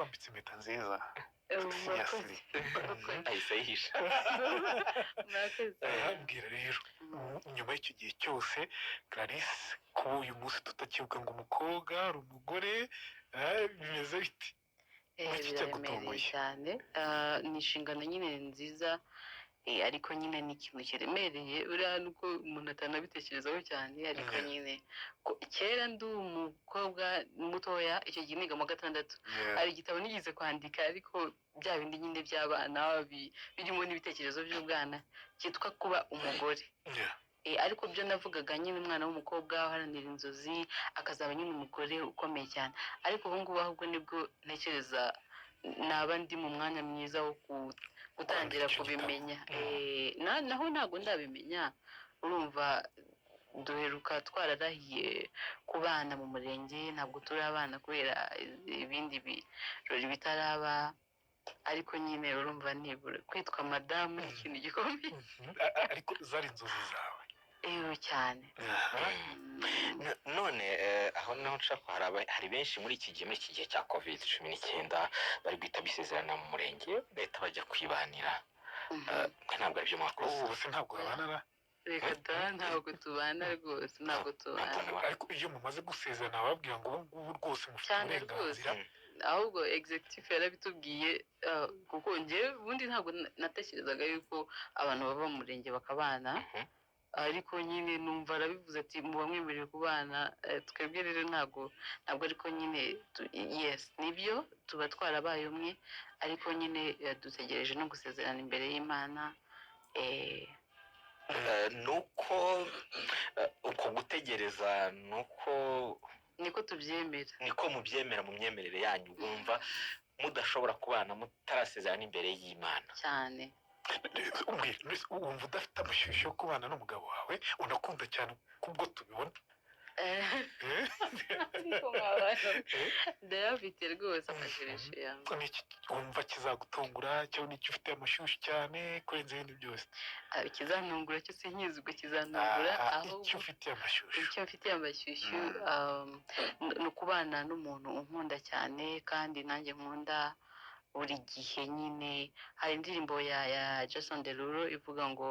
Yakwambitse impeta nziza. Murakoze. Ahise ayihisha. Murakoze. Arambwira rero, nyuma y'icyo gihe cyose, Clarisse, kuba uyu munsi tutakivuga ngo umukobwa ari umugore, bimeze bite? Iki Biraremereye cyagutunguye? cyane. Ah, ni inshingano nyine nziza, ariko nyine ni ikintu kiremereye. Buriya nuko umuntu atanabitekerezaho cyane, ariko nyine kera ndi umukobwa mutoya, icyo gihe niga mu wa gatandatu, hari igitabo nigeze kwandika, ariko bya bindi nyine by'abana birimo n'ibitekerezo by'ubwana, cyitwa "Kuba umugore". Ariko byo navugaga nyine umwana w'umukobwa uharanira inzozi, akazaba nyine umugore ukomeye cyane. Ariko ubu ngubu ahubwo nibwo ntekereza naba ndi mu mwanya mwiza wo gutangira Kwandika icyo gitabo. kubimenya. Naho ntabwo ndabimenya. Urumva duheruka twararahiye kubana mu murenge, ntabwo turi abana kubera ibindi birori bitaraba, ariko nyine urumva nibura kwitwa madamu ni ikintu gikomeye. Ariko zari inzozi zawe? Ewe, cyane. None aho naho nshaka, hari benshi muri iki gihe cya COVID-19 bari guhita bisezerana mu murenge, bahita bajya kwibanira. Mwe ntabwo aribyo mwakoze? Ubu se ntabwo babana na? Reka da, ntabwo tubana rwose, ntabwo tubana. Ntabwo. Ariko iyo mumaze gusezerana bababwira ngo ubu ngubu rwose mufite Cyane. uburenganzira? Ahubwo executive yarabitubwiye, kuko njyewe ubundi ntabwo natekerezaga yuko abantu bava mu murenge bakabana. Ariko nyine numva arabivuze ati muba mwemerewe kubana. Twebwe rero ntabwo, ariko nyine yes, nibyo, tuba twarabaye umwe, ariko nyine dutegereje no gusezerana imbere y'Imana. Nuko uko gutegereza nuko Niko tubyemera. Niko mubyemera mu myemerere yanyu, wumva mudashobora kubana mutarasezerana imbere y'Imana? Cyane. Umbwira, mbese wumva udafite amashyushyu yo kubana n'umugabo wawe unakunda cyane kubwo tubibona? Eh? Ariko mwabana ndayafite rwose amashyushyu yawe. Ni iki wumva kizagutungura, cyangwa n'icyo ufite amashyushyu cyane kurenza ibindi byose? Ah, ikizantungura cyo sinkizi ubwo kizantungura. Ahubwo Icyo ufitiye amashyushyu. Icyo mfitiye amashyushyu ni ukubana n'umuntu unkunda cyane kandi nanjye nkunda buri gihe. Nyine hari indirimbo ya Jason Derulo ivuga ngo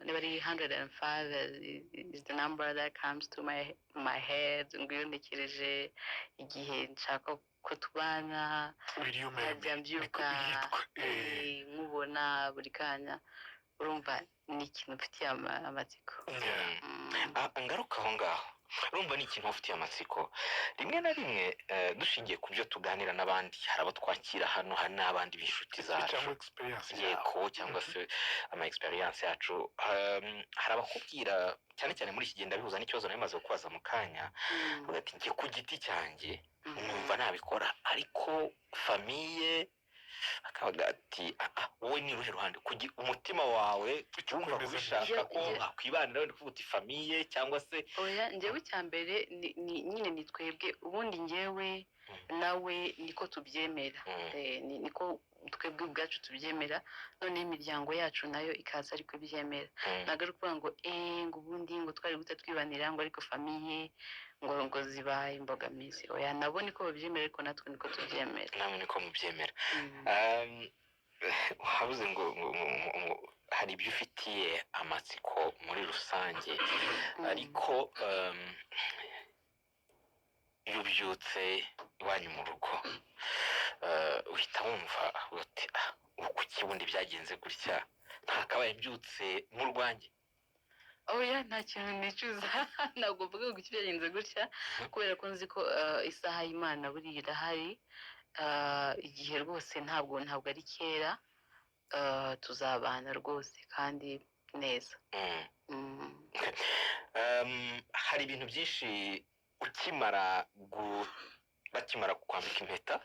niba ari 105 is the number that comes to my head, ngo iyo ntekereje igihe nshaka ko tubana, Will you marry nkajya me? mbyuka Niko yitwa. Nkubona buri kanya, urumva ni ikintu mfitiye amatsiko. Ah, ngaruka aho ngaho, urumva ni ikintu ufitiye amatsiko. Rimwe na rimwe, dushingiye ku byo tuganira n'abandi, hari abo twakira hano, hari n'abandi b'inshuti zacu Cyangwa experience yawe. Yego, cyangwa se ama experience yacu. Hari abakubwira, cyane cyane muri iki gihe, ndabihuza n'ikibazo nari maze kubaza mu kanya, avuga ati njye ku giti cyanjye numva nabikora, ariko famille akavuga ati "Ah, ah, wowe ni uruhe ruhande umutima wawe wumva Ukomeza. kubishaka ko mwakwibanira, wenda kuvuga uti famille cyangwa se?" Oya, njyewe icya mbere ni nyine ni twebwe ubundi, njyewe nawe niko tubyemera. Niko twebwe ubwacu tubyemera, noneho imiryango yacu nayo ikaza ariko ibyemera. Ntabwo ari ukuvuga ngo ngo ubundi ngo twari guhita twibanira, ngo ariko famille ngo zibaye imbogamizi. Oya, nabo niko babyemera, ariko natwe niko tubyemera. Namwe niko mubyemera. Wabuze ngo hari ibyo ufitiye amatsiko muri rusange, ariko iyo ubyutse iwanyu mu rugo, uhita wumva uti ah, ubu kuki bundi byagenze gutya, ntakabaye mbyutse mu rwanjye? Oya, nta kintu nicuza. Ntabwo mvuga ngo iki byagenze gutya, kubera ko nzi ko isaha y'Imana buriya irahari. Igihe rwose ntabwo ari kera, tuzabana rwose kandi neza. Hari ibintu byinshi bakimara kukwambika impeta,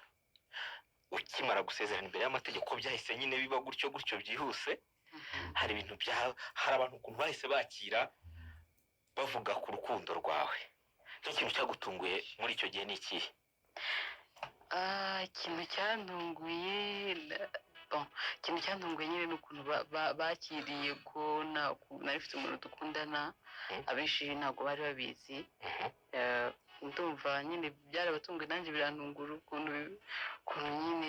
ukimara gusezerana imbere y'amategeko, byahise nyine biba gutyo gutyo byihuse. Hari ibintu bya hari abantu ukuntu bahise bakira bavuga ku rukundo rwawe. Nk'ikintu cyagutunguye muri icyo gihe ni ikihe? Ah, ikintu cyantunguye bon, ikintu cyantunguye nyine ni ukuntu bakiriye ko nari mfite umuntu dukundana. Abenshi ntabwo bari babizi. Ndumva nyine byarabatunguye, nanjye birantungura ukuntu nyine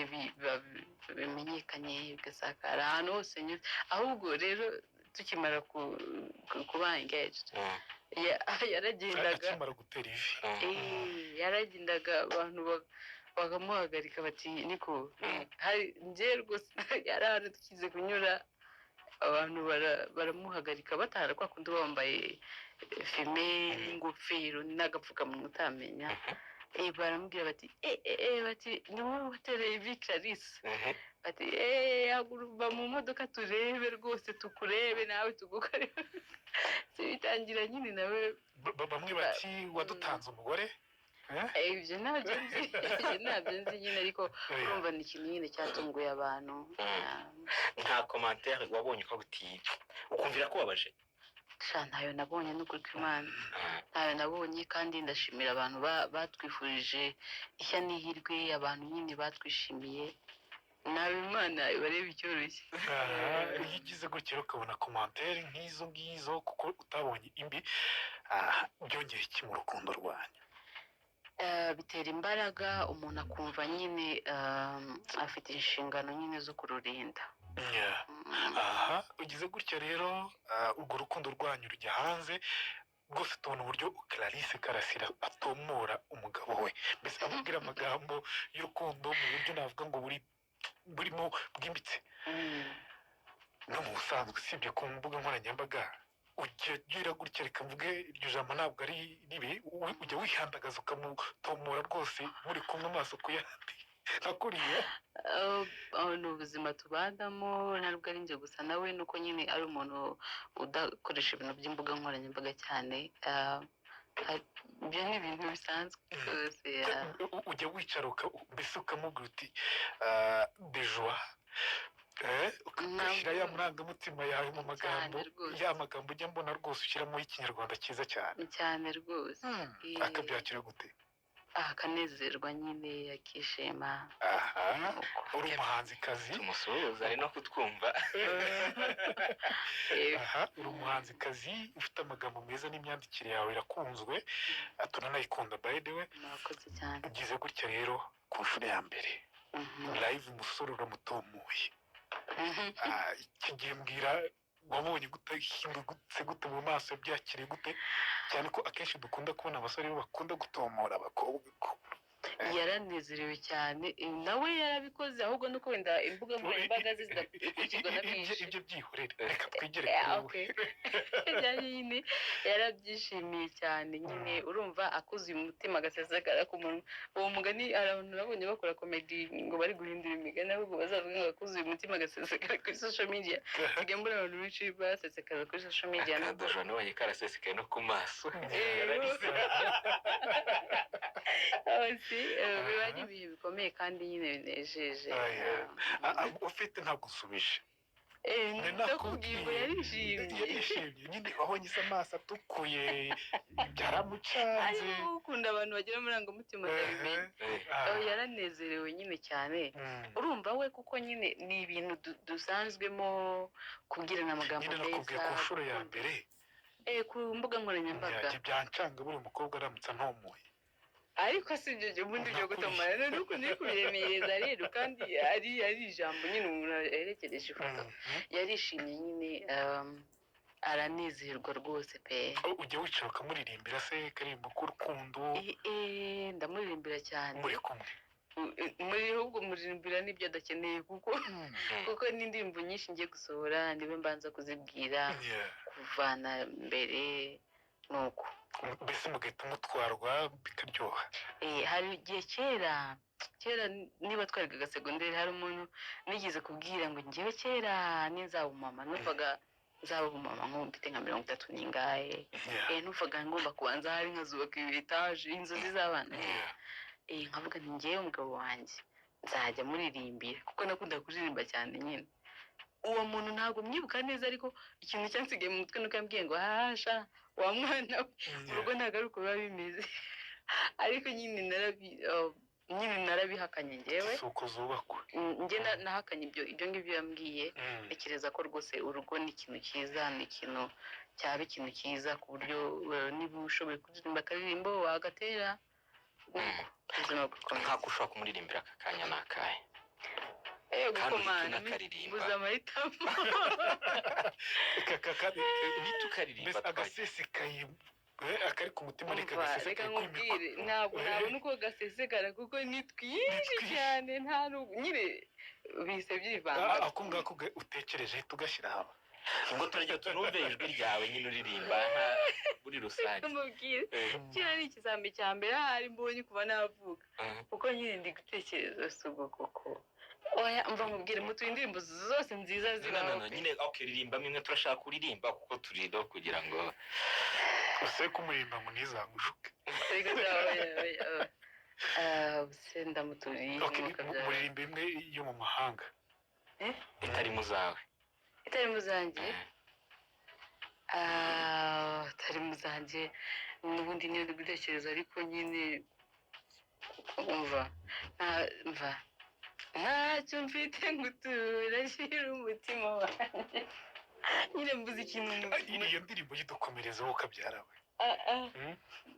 bimenyekanye bigasakara ahantu hose nyuze. Ahubwo rero tukimara kuba engaged, yaragendaga Akimara gutera ivi. Yaragendaga abantu bakamuhagarika bati niko hari njye rwose yari ahantu tukize kunyura, abantu baramuhagarika batara kwa kundi bambaye fime n'ingofero n'agapfukamunwa utamenya. Baramubwira bati eh eh eh, bati ni wowe watereye ivi Clarisse? Bati eh, haguruka mu modoka turebe rwose, tukurebe nawe tugukore. Bitangira nyine nawe. Bamwe bati wadutanze umugore. Eh? Ibyo ntabyo nzi nyine, ariko urumva ni ikintu nyine cyatunguye abantu. Ah, Nta commentaire wabonye ukavuga uti, ukumvira ko wabaje? Sha, ntayo nabonye, n'ukuri kw'Imana ntayo nabonye, kandi ndashimira abantu batwifurije ishya n'ihirwe, abantu nyine batwishimiye. Nawe Imana ibarebe icyoroshye. Aha, iyo ugize gutya rero ukabona commentaire nk'izo ngizo, kuko utabonye imbi, byongeye iki mu rukundo rwanyu? Bitera imbaraga, umuntu akumva nyine afite inshingano nyine zo kururinda. Aha ugize gutya rero, urwo rukundo rwanyu rujya hanze rwose, tubona uburyo Clarisse Karasira atomora umugabo we, mbese amubwira amagambo y'urukundo mu buryo navuga ngo burimo bwimbitse. No mu busanzwe, usibye ku mbuga nkoranyambaga, ujya ugira gutya, reka mvuge iryo jambo ntabwo ari ribi, ujya wihandagaza ukamutomora rwose muri kumwe amaso ku yandi nka kuriya? Ni ubuzima tubanamo, ntabwo ari njye gusa nawe, nuko nyine ari umuntu udakoresha ibintu by'imbuga nkoranyambaga cyane. Ibyo ni ibintu bisanzwe rwose. Ujya wicara mbese ukamubwira uti dejoie, ugashyira ya marangamutima yawe mu magambo? Cyane rwose. Ya magambo ujya mbona rwose ushyiramo y'ikinyarwanda cyiza cyane. Cyane rwose. Akabyakira gute? Akanezerwa nyine, akishima. Aha. Uko. Uri umuhanzikazi. Tumusuhuza, ari no kutwumva. Aha, uri umuhanzikazi ufite amagambo meza n'imyandikire yawe irakunzwe. Ah, turanayikunda by the way. Murakoze cyane. Ugize gutya rero ku nshuro ya mbere live umusore uramutomuye. Ah, icyo gihe mbwira, wabonye gute, hindutse gute mu maso, byakiriye gute, cyane ko akenshi dukunda kubona abasore bo bakunda gutomora abakobwa Yaranezerewe cyane. Nawe yarabikoze, ahubwo nuko wenda imbuga nkoranyambaga ze zidakurikirwa na benshi. Ibyo byihorere, reka twigere kuri wowe. Okay. Byari nyine yarabyishimiye cyane nyine. Urumva akuzuye umutima agasesekara ku munwa, uwo mugani hari abantu nabonye bakora comedy ngo bari guhindura imigani, ahubwo bazavuga ngo akuzuye umutima agasesekara kuri social media. Nsigaye mbona abantu benshi basesekara kuri social media nubwo Akadojwa nabonye karasesekaye no ku maso. Yararize. Oh, si, biba ari ibihe bikomeye kandi nyine binejeje. Ah, yeah. Ufite ntabwo usubije. Ndakubwiye ngo yarishimye. Yarishimye nyine, wabonye se amaso atukuye, byaramucanze. Ariko ukunda abantu bagira amarangamutima, ndabimenya. Oh, yaranezerewe nyine cyane. Urumva we, kuko nyine ni ibintu dusanzwemo kubwirana amagambo Nyine nakubwiye meza. ku nshuro ya mbere. Ku mbuga nkoranyambaga. Byajya byancanga buri mukobwa aramutse antomoye. Ariko si ibyo ubundi byo gutomora none ukuntu uri kubiremereza rero, kandi ari ijambo nyine umuntu aherekereje ifoto. Yarishimye nyine, aranezerwa rwose pe. Oh, ujya wicara ukamuririmbira se karirimbo k'urukundo? Ndamuririmbira cyane. Muri kumwe? Muri ahubwo muririmbira n'ibyo adakeneye, kuko n'indirimbo nyinshi ngiye gusohora niwe mbanza kuzibwira kuvana mbere nuko. Mbese mugahita mutwarwa bikaryoha. Hari igihe kera kera, niba twarigaga segonderi, hari umuntu nigeze kubwira ngo njyewe kera ninzaba umumama, numvaga nzaba umumama nko mfite nka 30 n'ingahe. Numvaga ngomba kubanza hari nkazubaka ibi etaje, inzozi z'abana. Nkavuga nti njyewe umugabo wanjye nzajya muririmbira, kuko nakundaga kuririmba cyane nyine. Uwo muntu ntabwo mwibuka neza, ariko ikintu cyansigaye mu mutwe nuko yambwiye ngo hasha wa mwana we, mu rugo ntabwo ari uko biba bimeze. Ariko nyine Nyine narabihakanye njyewe. Si uko zubakwa. Njye nahakanye ibyo ngibyo yambwiye. Ntekereza ko rwose urugo ni ikintu cyiza, ni ikintu cyaba ikintu cyiza ku buryo niba ushoboye kuririmba akaririmbo wagatera, nuko ubuzima bugakomeza. Nk'ako ushobora kumuririmbira aka kanya ni akahe? Yego. Kandi uhita Komana unakaririmba. Mbuze amahitamo. Uhita ukaririmba. Mbese Twagiye. agasesekaye, akari ku mutima, reka Umva, reka gasesekaye kuri mikoro. nkubwire, ntabwo nabona uko gasesekara kuko ni twinshi Twinshi. cyane, nta nyine bihise byivanga. Ako ngako utekereje hita ugashyira haba. Ubwo turajya tunumve ijwi ryawe nyine uririmba nta muri rusange. Mubwire, kiriya ni ikizami cya mbere ahari mbonye kuva navuka, kuko nyine ndi gutekereza, si ubwo koko? Oya, mva nkubwire, mutuye indirimbo zose nziza No, no, zibaho no, pe. Nyine okay, ririmbamo imwe, turashaka kuririmba kuko turi no kugira ngo Use kumuririmba ngo ntizagushuke. Reka da, oya, oya, oya. Ah, se ndamuturiye Okay, umwuka byawe. Muririmba imwe yo mu mahanga. Itari mu zawe. Itari mu zanjye? Ah, itari mu zanjye n'ubundi niyo ndi gutekereza, ariko nyine umva, mva, ntacyo mfite ngutura, shyira umutima wanjye, nyine mbuze ikintu Iyo ndirimbo yidukomerezaho ukabyara we. Ah, ah.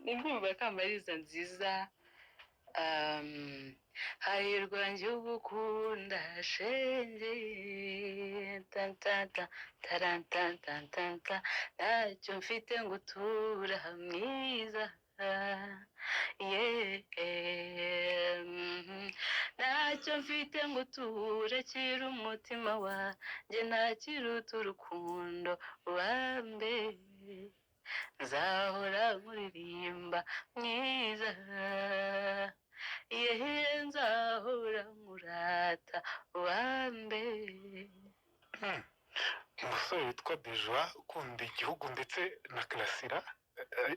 Ni indirimbo ya Kamariza nziza. Hahirwa njye ugukunda shenge, tantata tarantantantanta, ntacyo mfite ngutura mwiza, yeah. Ntacyo mfite ngutura, kira umutima wanjye, ntakiruta urukundo wambe, nzahora nkuririmba mwiza, yehe, nzahora nkurata wambe. Umusore witwa Dejoa ukunda igihugu ndetse na Karasira,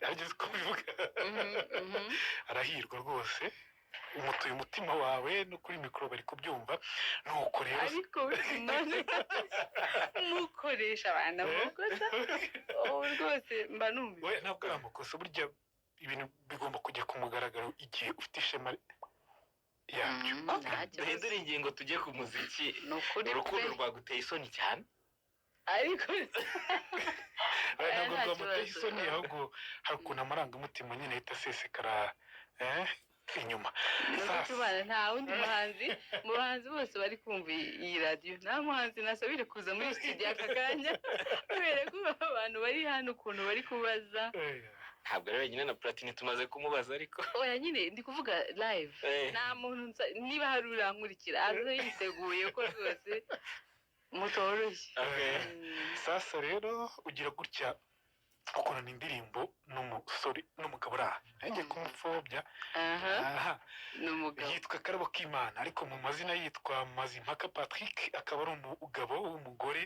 ageze uko bivuga, arahirwa rwose, umutuye umutima wawe no kuri mikoro bari kubyumva, nuko rero Ariko none mukoresha abantu amakosa ubu rwose mba numva. We, ntabwo ari amakosa, burya ibintu bigomba kujya ku mugaragaro igihe ufite ishema yabyo. Nta kibazo. Duhindure ingingo tujye ku muziki. Ni ukuri Urukundo pe. rwaguteye isoni cyane. Ariko Oya, ntabwo nta rwamuteye kibazo. isoni, ahubwo hari ukuntu amarangamutima nyine ahita asesekara inyuma. Ni Sasa. ukubana nta wundi muhanzi, mu bahanzi bose bari kumva iyi radiyo, nta muhanzi nasabire kuza muri studio aka kanya, kubera ko abantu bari hano ukuntu bari kubaza. Ntabwo ari wenyine, na Platini tumaze kumubaza, ariko Oya, nyine ndi kuvuga live. Nta muntu niba hari urankurikira aze yiteguye ko rwose mutoroshye. Sasa rero ugira gutya ukorana indirimbo n'umusore, n'umugabo uri aha, nanjye kumupfobya. Aha. Aha. Ni umugabo. Yitwa Karabo k'Imana, ariko mu mazina yitwa Mazimpaka Patrick, akaba ari umugabo w'umugore.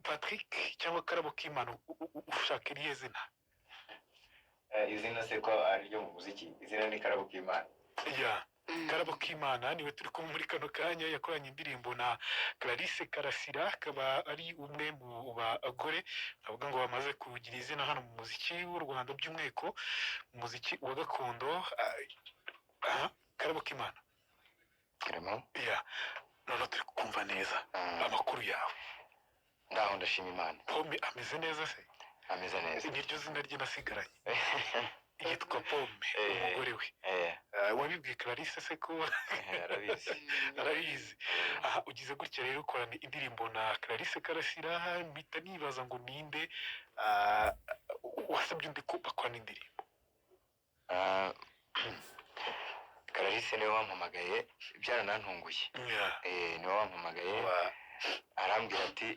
Patrick cyangwa Karabo k'Imana, ushaka irihe zina? Izina se ko ari ryo mu muziki? Izina ni Karabo k'Imana. Ya. Karabo k'Imana niwe turi kumwe muri kano kanya, yakoranye indirimbo na Clarisse Karasira, akaba ari umwe mu bagore navuga ngo bamaze kugira izina hano mu muziki w'u Rwanda, by'umwihariko mu muziki wa gakondo. Aha, Karabo k'Imana. Clement. Ya, noneho turi kumva neza. Amakuru yawe? Ndaho, ndashima Imana. Pome ameze neza se? Ameze neza. Niryo zina rye nasigaranye, yitwa Pome, umugore we. Wabibwiye Clarisse se ko? Arabizi. Arabizi. Aha, ugize gutya rero ukorana indirimbo na Clarisse Karasira, mpita nibaza ngo ninde wasabye undi ko bakorana indirimbo? Clarisse niwe wampamagaye, byaranantunguye. Niwe wampamagaye, arambwira ati: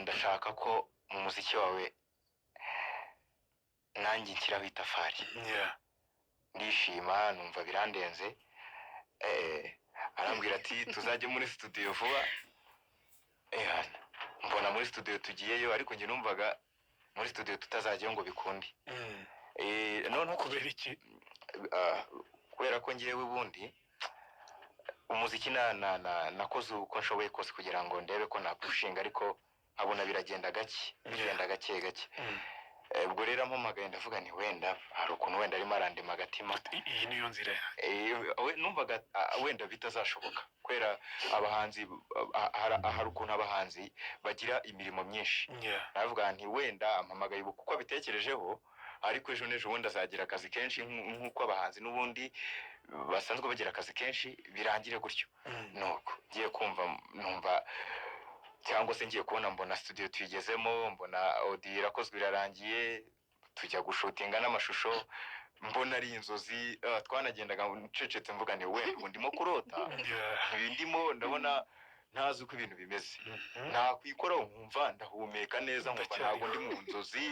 "Ndashaka ko mu muziki wawe nanjye nshyiraho itafari." Ndishima, numva birandenze. Arambwira ati: "Tuzajye muri studio vuba." Mbona muri studio tugiyeyo, ariko njye numvaga muri studio tutazajyayo ngo bikunde. Noneho Kubera iki? Kubera ko ngewe ubundi umuziki na nakoze uko nshoboye kose kugira ngo ndebe ko napushinga, ariko nkabona biragenda gake, bigenda gake gake. Ubwo rero ampamagaye ndavuga nti wenda hari ukuntu wenda arimo arandema agatima. Iyi niyo nzira yanjye. Numvaga wenda bitazashoboka kubera abahanzi, hari ukuntu abahanzi bagira imirimo myinshi. Navuga nti wenda ampamagaye ubu kuko abitekerejeho, ariko ejo n'ejo bundi azagira akazi kenshi nk'uko abahanzi n'ubundi basanzwe bagira akazi kenshi, birangire gutyo. Nuko ngiye kumva numva, cyangwa se ngiye kubona mbona studio tuyigezemo, mbona audio irakozwe irarangiye, tujya gushutinga n'amashusho, mbona ari inzozi. Twanagendaga ncecetse mvuga nti wenda ubu ndimo kurota, ibi ndimo ndabona ntazi uko ibintu bimeze. Nakwikoraho nkumva ndahumeka neza, nkumva ntabwo ndi mu nzozi.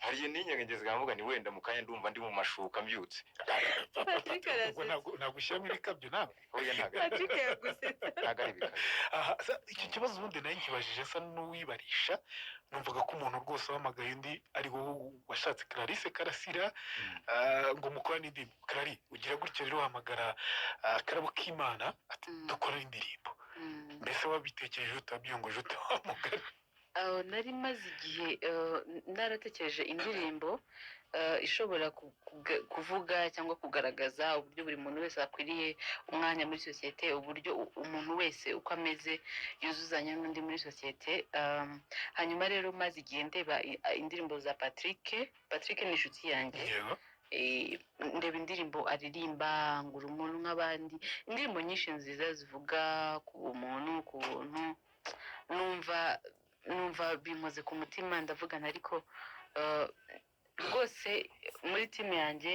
Hari igihe ninyeganyeza nkavuga ni wenda mu kanya ndumva ndi mu mashuka mbyutse. Patrick Ubwo ntabwo ushyiramo ibikabyo nawe? Oya, ntabwo ari Patrick yagusetsa. Ntabwo ari ibikabyo. Aha, icyo kibazo ubundi nayo nkibajije nsa n'uwibarisha, numvaga ko umuntu rwose wahamagaye undi ari wowe washatse Clarisse Karasira, ngo mukorane indirimbo. Clary, ugira gutya rero uhamagara Karabo k'Imana ati dukorane indirimbo. Mbese wabitekereje utabyiyongoje utahamagara? Aho nari maze igihe naratekereje indirimbo ishobora kuvuga cyangwa kugaragaza uburyo buri muntu wese akwiriye umwanya muri sosiyete, uburyo umuntu wese uko ameze yuzuzanya n'undi muri sosiyete. Hanyuma rero maze igihe ndeba indirimbo za Patrick. Patrick ni inshuti yanjye. Ndeba indirimbo aririmba ngo uri umuntu nk'abandi, indirimbo nyinshi nziza zivuga ku bumuntu, ku buntu, numva binkoze ku mutima. Ndavuga nti ariko rwose muri timu yanjye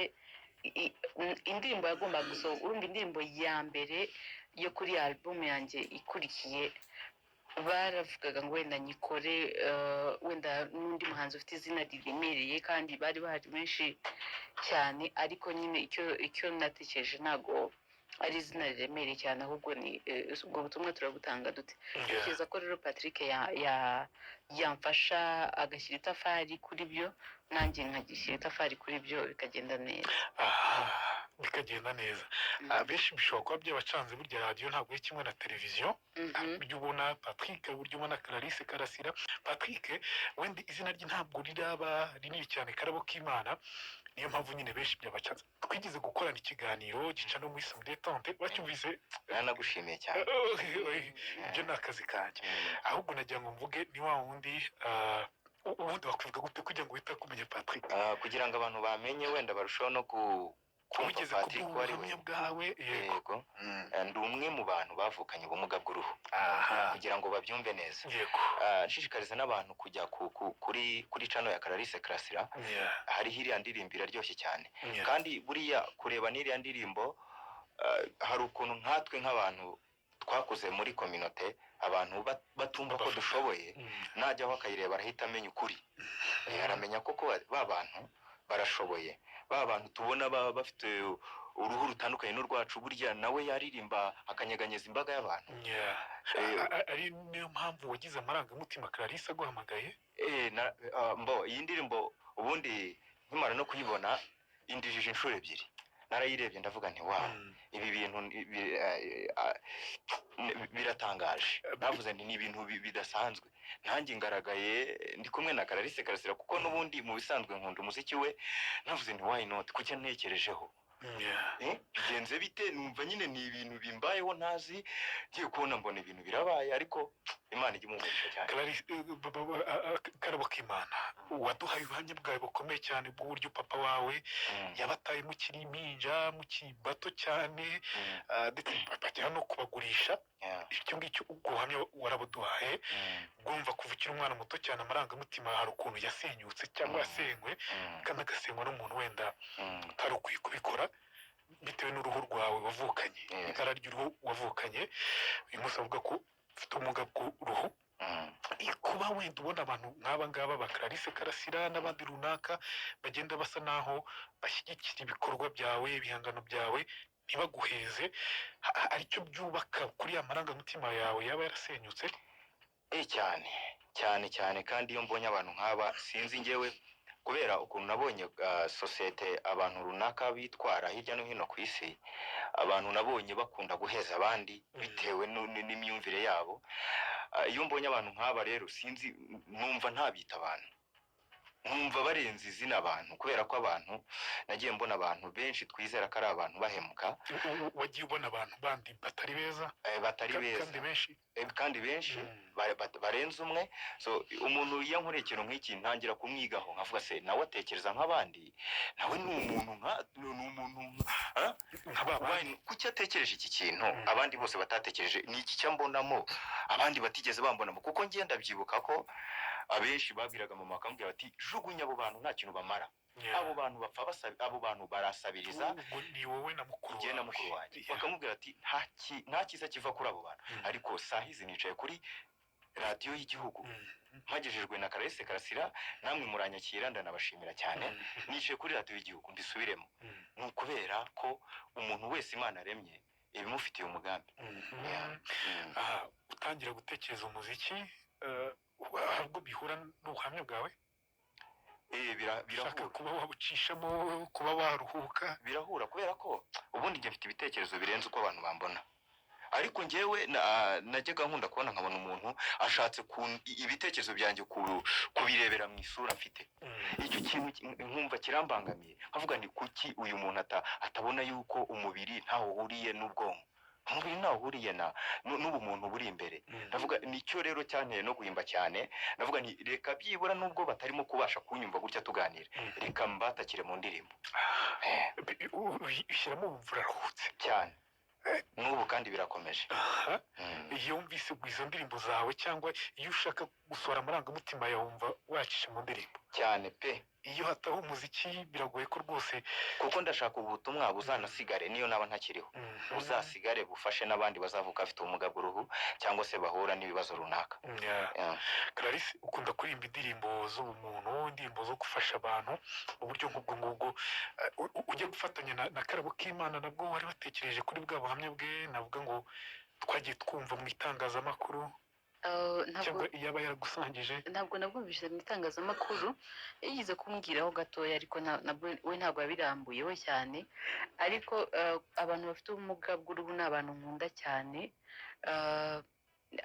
indirimbo yagombaga gusohoka, urumva indirimbo ya mbere yo kuri album yanjye ikurikiye, baravugaga ngo wenda nyikore wenda n'undi muhanzi ufite izina riremereye, kandi bari bahari benshi cyane. Ariko nyine icyo natekereje ntabwo ari izina riremereye cyane, ahubwo ni ubwo butumwa turabutanga dute. Ntekereza ko rero Patrick yamfasha agashyira itafari kuri byo, nanjye nkagishyira itafari kuri byo, bikagenda neza. Aha, bikagenda neza. Benshi bishobora kuba byabacanze. Burya radiyo ntabwo ari kimwe na televiziyo. Uburyo ubona Patrick, uburyo ubona Clarisse Karasira, Patrick wenda izina rye ntabwo riraba rinini cyane, Karabo k'Imana, niyo mpamvu nyine benshi byabacanze. Twigeze gukorana ikiganiro gica no muri Sam Detente, bacyumvise. Nanagushimiye cyane. Ibyo ni akazi kanjye. Ahubwo nagira ngo mvuge ni wa wundi, ubundi wakwivuga gute kugira ngo uhite kumenya Patrick? Kugira ngo abantu bamenye wenda barusheho no kumva Wigeze Patrick kuduha uwo ari we. ubuhamya bwawe, yego. Yego. Ndi umwe mu bantu bavukanye ubumuga bw'uruhu, kugira ngo babyumve neza. Nshishikariza n'abantu kujya kuri channel ya Clarisse Karasira, hariho iriya ndirimbo iraryoshye cyane. Kandi buriya kureba n'iriya ndirimbo, hari ukuntu nkatwe nk'abantu twakuze muri communauté, abantu batumva ko Bafata. dushoboye, najyaho akayireba arahita amenya ukuri. Aramenya koko ba bantu barashoboye, ba bantu tubona baba bafite uruhu rutandukanye n'urwacu, burya nawe yaririmba akanyeganyeza imbaga y'abantu. Ari niyo mpamvu wagize amarangamutima Clarisse aguhamagaye? Mbo iyi ndirimbo ubundi nkimara no kuyibona indijije inshuro ebyiri. Narayirebye ndavuga nti wow, ibi bintu biratangaje. Navuze nti ni ibintu bidasanzwe, nanjye ngaragaye ndi kumwe na Clarisse Karasira, kuko n'ubundi mu bisanzwe nkunda umuziki we. Navuze nti why not, kuki ntekerejeho? Bigenze bite? Numva nyine ni ibintu bimbayeho ntazi, ngiye kubona mbona ibintu birabaye, ariko Imana ijya imugurisha cyane. Clarisse, Karabo k'Imana, waduhaye ubuhamya bwawe bukomeye cyane bw'uburyo papa wawe yabataye mukiri impinja, mukiri bato cyane, ndetse bagera no kubagurisha. Icyo ngicyo, ubwo buhamya warabuduhaye. Bwumva kuva ukiri umwana muto cyane, amarangamutima hari ukuntu yasenyutse cyangwa yasenywe, kandi agasenywa n'umuntu wenda utari ukwiye kubikora bitewe n'uruhu rwawe wavukanye, ibara ry'uruhu wavukanye. Uyu munsi avuga ko ufite ubumuga bw'uruhu. Kuba wenda ubona abantu nk'aba ngaba ba Clarisse Karasira n'abandi runaka bagenda basa naho bashyigikira ibikorwa byawe, ibihangano byawe, ntibaguheze, aricyo byubaka kuri ya marangamutima yawe yaba yarasenyutse? Cyane cyane cyane. Kandi iyo mbonye abantu nk'aba, sinzi njyewe kubera ukuntu nabonye sosiyete abantu runaka bitwara hirya no hino ku isi, abantu nabonye bakunda guheza abandi bitewe n'imyumvire yabo. Iyo mbonye abantu nk'aba rero, sinzi, numva ntabita abantu. Nkumva barenze izina abantu, kubera ko abantu nagiye mbona, abantu benshi twizera ko ari abantu bahemuka. Wagiye ubona abantu bandi batari beza? Batari beza. Kandi benshi. Kandi benshi, barenze umwe. So umuntu iyo ankoreye ikintu nk'iki, ntangira kumwigaho, nkavuga: "Se nawe atekereza nk'abandi? Nawe ni umuntu nka ni umuntu nka ba bandi." Kuki atekereje iki kintu abandi bose batatekereje? Ni iki cyo mbonamo abandi batigeze bambonamo? Kuko ngenda ndabyibuka ko abenshi babwiraga mama, bakamubwira bati: "Jugunya abo bantu, nta kintu bamara." Abo bantu bapfa basaba, abo bantu barasabiriza. Ubwo ni wowe na mukuru Njye na wawe. mukuru wanjye. Bakamubwira ati: "Nta cyiza kiva kuri abo bantu." Ariko saa hizi nicaye kuri radiyo y'igihugu, mpagejejwe na Clarisse Karasira, namwe muranyakira, ndanabashimira cyane. Nicaye kuri radiyo y'igihugu, mbisubiremo, ni ukubera ko umuntu wese Imana aremye ibimufitiye umugambi. Yeah. Aha utangira gutekereza umuziki, ahubwo bihura n'ubuhamya bwawe? Birahura. Ushaka kuba wabucishamo, kuba waruhuka? Birahura, kubera ko ubundi njye mfite ibitekerezo birenze uko abantu bambona. Ariko njyewe najyaga nkunda kubona, nkabona umuntu ashatse ibitekerezo byanjye kubirebera mu isura mfite. Icyo kintu nkumva kirambangamiye, nkavuga nti: "Kuki uyu muntu atabona yuko umubiri ntaho uhuriye n'ubwonko, umubiri ntaho uhuriye na n'ubumuntu buri imbere?" Ndavuga nicyo rero cyanteye no guhimba cyane. Ndavuga nti: "Reka byibura nubwo batarimo kubasha kunyumva gutya tuganira, reka mbatakire mu ndirimbo." Ushyiramo, wumva uraruhutse? Cyane, n'ubu kandi birakomeje. Aha. Iyo wumvise izo ndirimbo zawe, cyangwa iyo ushaka gusohora amarangamutima yawe, wumva wacisha mu ndirimbo? Cyane pe. Iyo hataho umuziki biragoye ko rwose. Kuko ndashaka ubutumwa buzanasigare niyo naba ntakiriho, buzasigare bufashe n'abandi bazavuka bafite ubumuga bw'uruhu cyangwa se bahura n'ibibazo runaka. Yeah. Yeah. Clarisse, ukunda kuririmba indirimbo z'ubumuntu, indirimbo zo gufasha abantu mu buryo nk'ubwo ngubwo. Ujya gufatanya na Karabo k'Imana, nabwo wari watekereje kuri bwa buhamya bwe, navuga ngo twagiye twumva mu itangazamakuru, Ntabwo cyangwa iyaba yaragusangije? Ntabwo nabwumvise mu itangazamakuru. Yigeze kumbwiraho gatoya, ariko nabwo we ntabwo yabirambuyeho cyane. Ariko abantu bafite ubumuga bw'uruhu ni abantu nkunda cyane.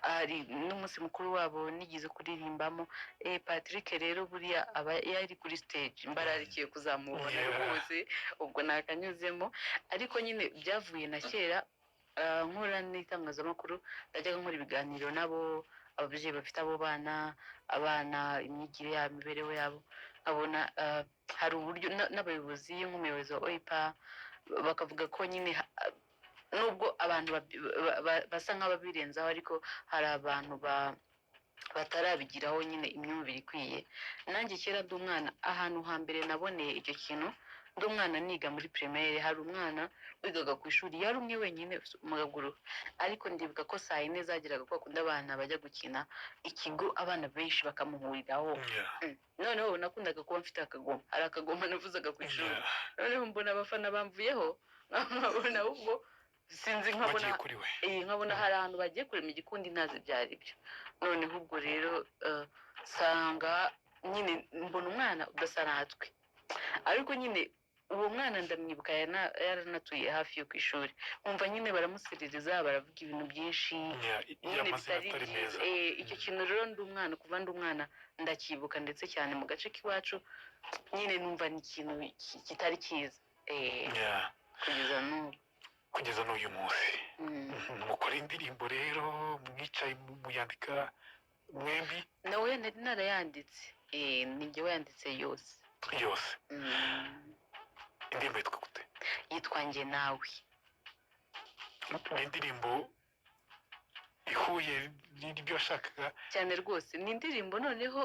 Hari n'umunsi mukuru wabo nigeze kuririmbamo. Patrick rero buriya aba yari kuri stage, mbararikiye kuzamubona rwose, ubwo nakanyuzemo. Ariko nyine byavuye na kera, nkora n'itangazamakuru, najyaga nkora ibiganiro nabo, ababyeyi bafite abo bana, abana, imyigire yabo, imibereho yabo, nkabona hari uburyo n'abayobozi, nk'umuyobozi wa OIPA, bakavuga ko nyine nubwo abantu basa nk'ababirenzaho, ariko hari abantu batarabigiraho nyine imyumvire ikwiye. Nanjye kera ndi umwana, ahantu hambere naboneye icyo kintu, ndi umwana niga muri primaire, hari umwana wigaga ku ishuri, yari umwe wenyine ufite ubumuga bw'uruhu. Ariko ndibuka ko saa yine zageraga, kwa kundi abana bajya gukina, ikigo abana benshi bakamuhuriraho. Noneho nakundaga kuba mfite akagoma, hari akagoma navuzaga ku ishuri. Noneho mbona abafana bamvuyeho, nkabona ahubwo sinzi, nkabona Bagiye kuri we. Nkabona hari ahantu bagiye kurema igikundi, ntazi ibyo ari byo. Noneho ubwo rero nsanga nyine mbona umwana udasa natwe, ariko nyine uwo mwana ndamwibuka, yaranatuye hafi yo ku ishuri, nkumva nyine baramuserereza, baravuga ibintu byinshi nyine y'amazina bitari atari byiza. meza. Icyo kintu rero ndi umwana, kuva ndi umwana ndacyibuka, ndetse cyane mu gace k'iwacu nyine numva ni ikintu kitari cyiza, kugeza n'ubu. Kugeza n'uyu munsi. Mukora indirimbo rero mwicaye muyandika mwembi? Nawe nari narayanditse. Ni njye wayanditse yose. Yose? Indirimbo yitwa gute? Yitwa Njye Nawe. Ni indirimbo ihuye n'ibyo washakaga? Cyane rwose. Ni indirimbo noneho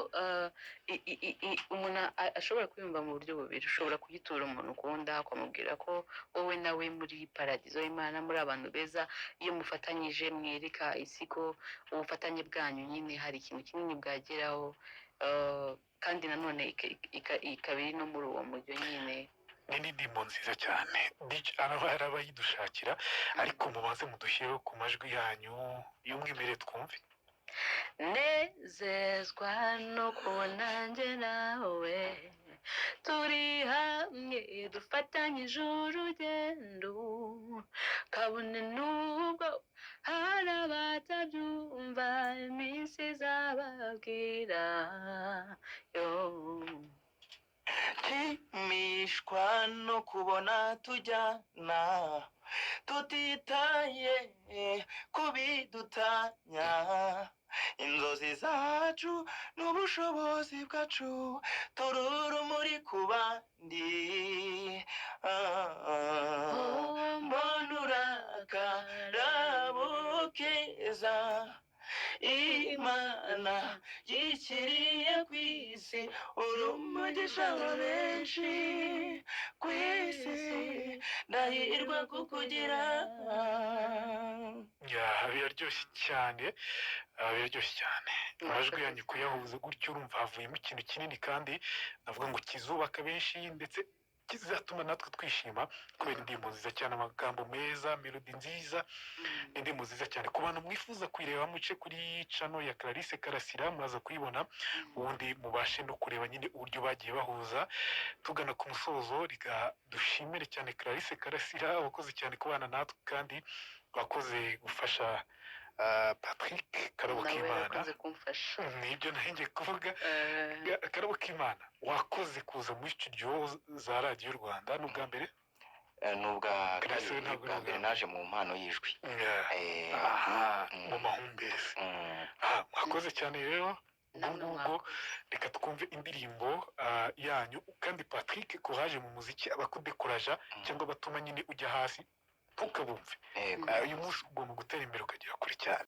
umuntu ashobora kuyumva mu buryo bubiri. Ushobora kuyitura umuntu ukunda, ukamubwira ko wowe nawe muri paradizo y'Imana, muri abantu beza, iyo mufatanyije mwereka isi ko ubufatanye bwanyu nyine hari ikintu kinini bwageraho. Kandi nanone ikaba iri no muri uwo mujyo nyine. Ni n'indirimbo nziza cyane. DJ araba arabayidushakira, ariko mubanze mudushyireho ku majwi yanyu y'umwimerere twumve. Nezezwa no kubona njye nawe turi hamwe, dufatanyije urugendo, kabone n'ubwo hari abatabyumva, iminsi izababwira yo. Nshimishwa no kubona tujyana, tutitaye ku bidutanya. Inzozi zacu n'ubushobozi bwacu, turi urumuri ku bandi. Ah, mbona urakarabo keza Imana yishyiriye ku isi, uri umugisha wa benshi ku isi, ndahirwa kukugira. Ya, biraryoshye cyane, biraryoshye cyane. Amajwi yanyu kuyahuza gutyo, urumva havuyemo ikintu kinini kandi navuga ngo kizubaka benshi, ndetse kizatuma natwe twishima kubera indirimbo nziza cyane, amagambo meza, melody nziza, indirimbo nziza cyane. Ku bantu mwifuza kuyireba, muce kuri channel ya Clarisse Karasira, muraza kuyibona, ubundi mubashe no kureba nyine uburyo bagiye bahuza. Tugana ku musozo, reka dushimire cyane Clarisse Karasira, wakoze cyane kubana natwe kandi wakoze gufasha Patrick Karabo Nawe k'Imana. yakoze kumfasha. Nibyo nari kuvuga. Eh, Karabo k'Imana, wakoze kuza muri studio za Radiyo Rwanda. Ni ubwa mbere? Ni ubwa Clarisse kabiri. ntabwo Bwa ari mbere ubwa naje mu mpano y'ijwi. Aha, mu mahumbezi. Aha, mwakoze cyane rero. Ubwo Namwe ngubwo mwakoze. Reka twumve indirimbo yanyu. Kandi Patrick, courage mu muziki. Abakudekuraja cyangwa abatuma nyine ujya hasi, ntukabumve. Yego. Uyu munsi ugomba gutera imbere ukagera kure cyane.